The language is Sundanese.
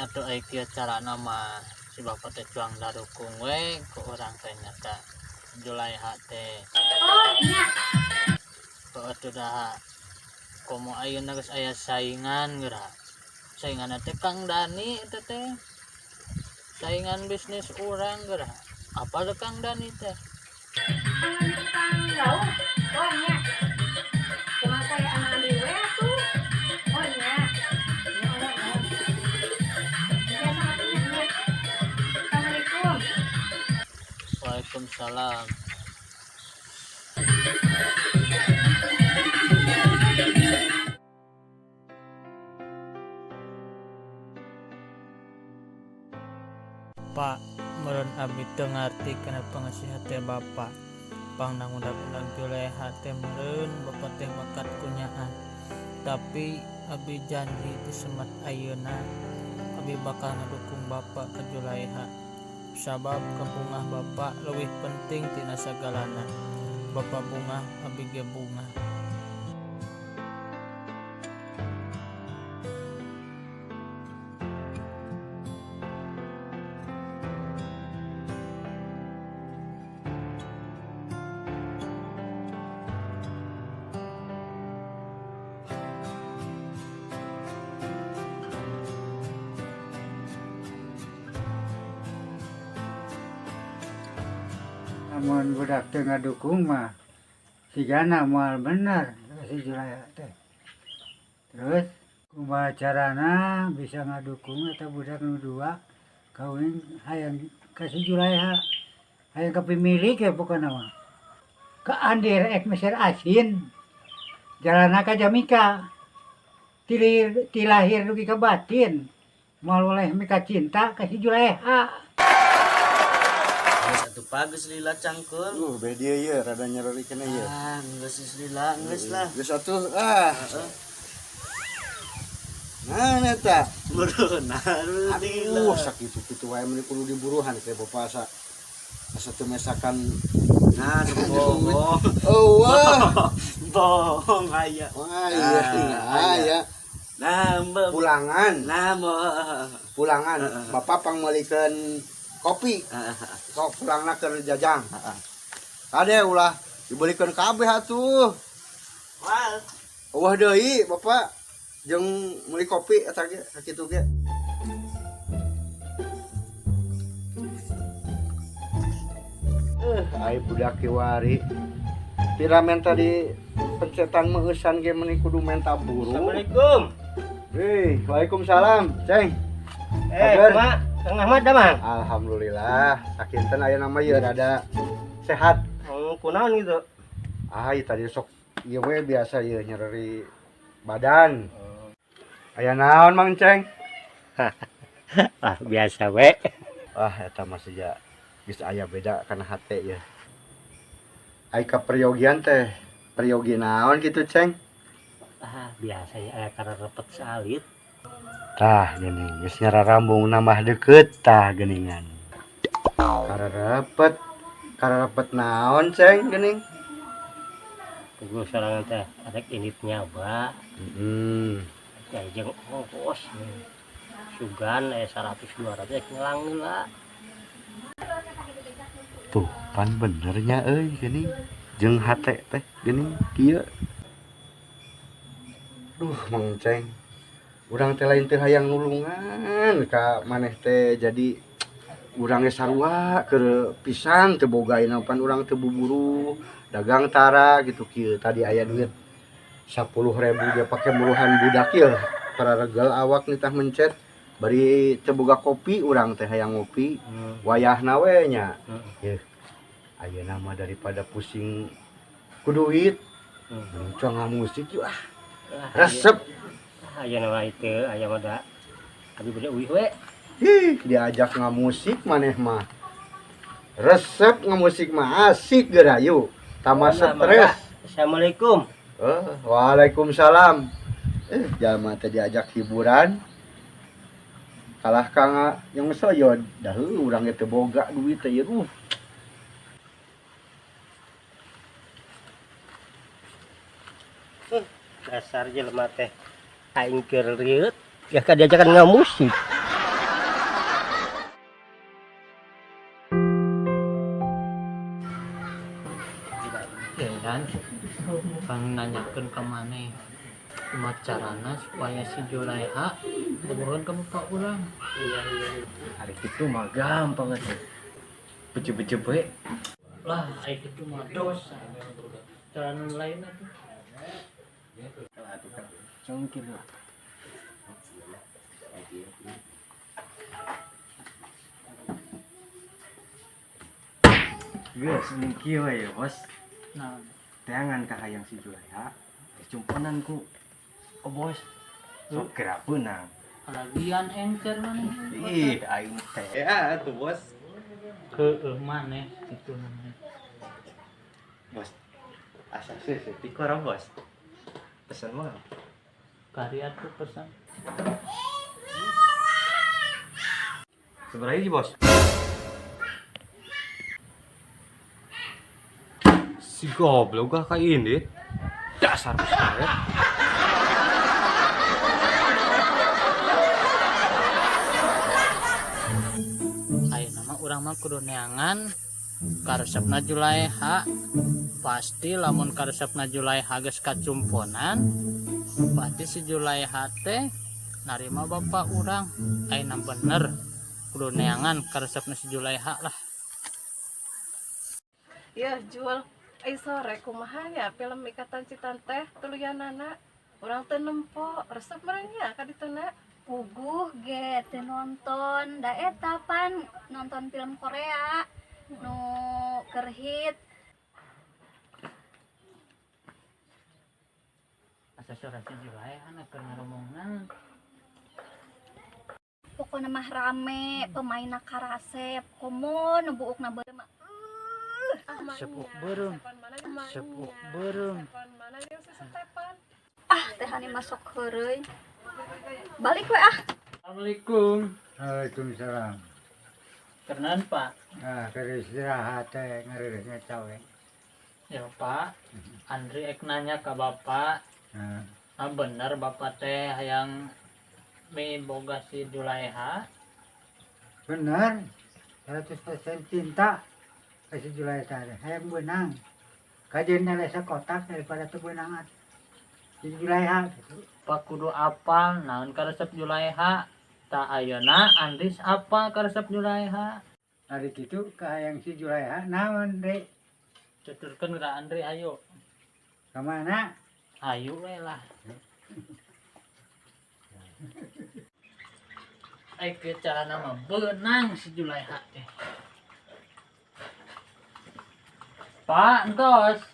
Atuh ai kieu carana mah si bapak teh cuang darukung we ku urang teh nyata Julaiha teh. Oh, nya. Heueuh atuh da komo ayeuna geus aya saingan geura. Sainganna teh Kang Dani eta teh. Saingan bisnis urang geura. Apal teu Kang Dani teh? Kang tukang lauk. Oh, nya. Kumaha kayak anak ambil we atuh. Oh, nya. Nya, oh, oh. Ya, sama atuh nya, nya. Assalamualaikum. Waalaikumsalam. Pak, meureun abi teu ngarti kana pangasih hate Bapak. Pangna ngudag-udag Juleha teh meureun Bapak teh bakat ku nyaah. Tapi abi janji ti semat ayeuna abi bakal ngadukung Bapak ka Juleha. Sabab kabungah Bapak leuwih penting tina sagalana. Bapak bungah, abi ge bungah. Lamun budak teu ngadukung mah sigana moal bener si Julaiha teh. Terus kumaha carana bisa ngadukung eta budak nu dua kawin hayang ka si Julaiha, hayang kapimilik ya pokona mah. Ka andir ek meser asin jalana ka Jamika. Ti lahir dugi ka batin moal oleh mika cinta ka si Julaiha. Geus atuh Pak, geus lila cangkeul. Beh dia ye rada nyereri keneh ye. Ah, geus geus lila, geus lah. Geus atuh ah. Heeh. Nah, eta. Buruh, nah, lila. Aduh, sakitu-kitu wae meuni kudu diburuhan teh bapak asa. Asa teu mesakan. Nah, bohong. Oh, wah. Bohong aya. Wah, iya, Ah, aya. Nah, mbak. Pulangan. Nah, mbak. Pulangan. Heeh. Bapak pangmeulikeun kopi. Heeh. Sok pulangna keur jajang. Heeh. Kade ulah dibelikeun kabeh atuh. Wah. Eueuh deui bapak jeung meuli kopi eta ge sakitu ge. Ai budak kiwari. Pira menta di pencetan meueusan ge meuni kudu menta buru. Assalamualaikum. Hei, waalaikumsalam, Ceng. Eh, Kabar? Mak, Kang Ahmad da, Mang? Alhamdulillah, sakinten aya nama ieu rada sehat. Oh, kunaon gitu? Ah, ieu tadi sok ieu we biasa ieu nyereri badan. Aya naon Mang Ceng? Ah, biasa we. Ah, eta mah sia geus aya beda kana hate ieu. Ai kaperyogian teh, peryogi naon kitu, Ceng? Ah, biasa ya aya kararepet salit. Tah geuning geus nyararambung nambah deukeut tah geuningan. Kararepet, kararepet naon, Ceng geuning? Puguh sorangan teh arek indit nyaba. Heeh. Teh jeung ongkos. Sugan aya 100 200 rek ngelang heula. Tuh, pan benernya euy geuning. Jeung hate teh geuning kieu. Duh, Mang Ceng. Urang teh lain teu hayang nulungan ka maneh teh jadi urang ge sarua keur pisan teu boga ayeuna pan urang teu buburu dagang tara gitu kieu. Tadi aya duit 10.000 ge pake muruhan budak ieu pararegel awak nitah mencet bari teu boga kopi urang teh hayang ngopi wayahna we nya. Yeuh, ayeuna mah daripada pusing ku duit mending cuang ngamusik yuk ah. Resep. Aya nama itu aya mah da abi bade uih we. Ih, diajak ngamusik maneh mah. Resep ngamusik mah asik geura yuk. Tambah stres. Assalamualaikum. Waalaikumsalam. Jalma teh diajak hiburan. Kalah kang yang soyod. Dah urang ge teu boga duit teh ieu. Dasar jelema teh aing keur rieut ya ka diajakan ngamusik. Ya kan, pang nanyakeun ka maneh. Kumaha carana supaya si Juleha bobogohan ka bapak urang? Iya. Ari kitu mah gampang atuh. Bejeb-bejeb we. Lah, ai kitu mah dosa. Cara nu lain atuh. Atuh kan. Congkir lah. Geus mending kieu we ya, Bos. Nah, Teangan kahayang si Juleha, cumponan ku oh bos. Sok geura beunang. Lagian engker maneh. Ih, aing teh. Ya atuh, Bos. Heueuh maneh kitu namanya. Bos. Asa sih tikora, Bos. Pesan mah. Karya tuh pesan. Seberapa hiji, Bos? Si goblok gak kayak ini. Dasar besar ya. Ayeuna mah urang mah kudu neangan karesepna Juleha. Pasti lamun karesepna Juleha geus kacumponan, pasti si Juleha teh narima bapak urang. Ayeuna bener kudu neangan karesepna si Juleha lah. Ya, jual. Ai sore kumaha nya film Ikatan Cinta teh tuluyanana. Urang teu nempo, resep meureun nya ka dituna. Puguh ge teu nonton, da eta pan nonton film Korea nu keur hit. Asa sore si Juleha na keur ngomongna. Pokona mah rame, pemainna karasep, komo nu buukna beureum mah. Ah, Sepuk nya, beureum. Stefan mana jeung Sepuk nya? beureum. Stefan mana jeung si Stefan? Ah, teh hani masuk heureuy. Balik we ah. Assalamualaikum. Waalaikumsalam. Kenan Pak. Ah, keur istirahat teh ngareureusna cawe. Ya Pak, Andri ek nanya ke Bapak. Nah, Ah, bener Bapak teh hayang miboga si Juleha? Bener. 100% cinta ka si Juleha teh. Hayang beunang. Kajeun eleh sakotak daripada teu beunang si Juleha gitu. Pak kudu apal naon karesep Juleha. Tak ayeuna Andris apa karesep Juleha? Ari kitu kahayang si Juleha naon deui? Tuturkeun ka Andri ayo. Ka mana? Ayo we lah. Ai ke carana mah beunang si Juleha teh. Pak, entos.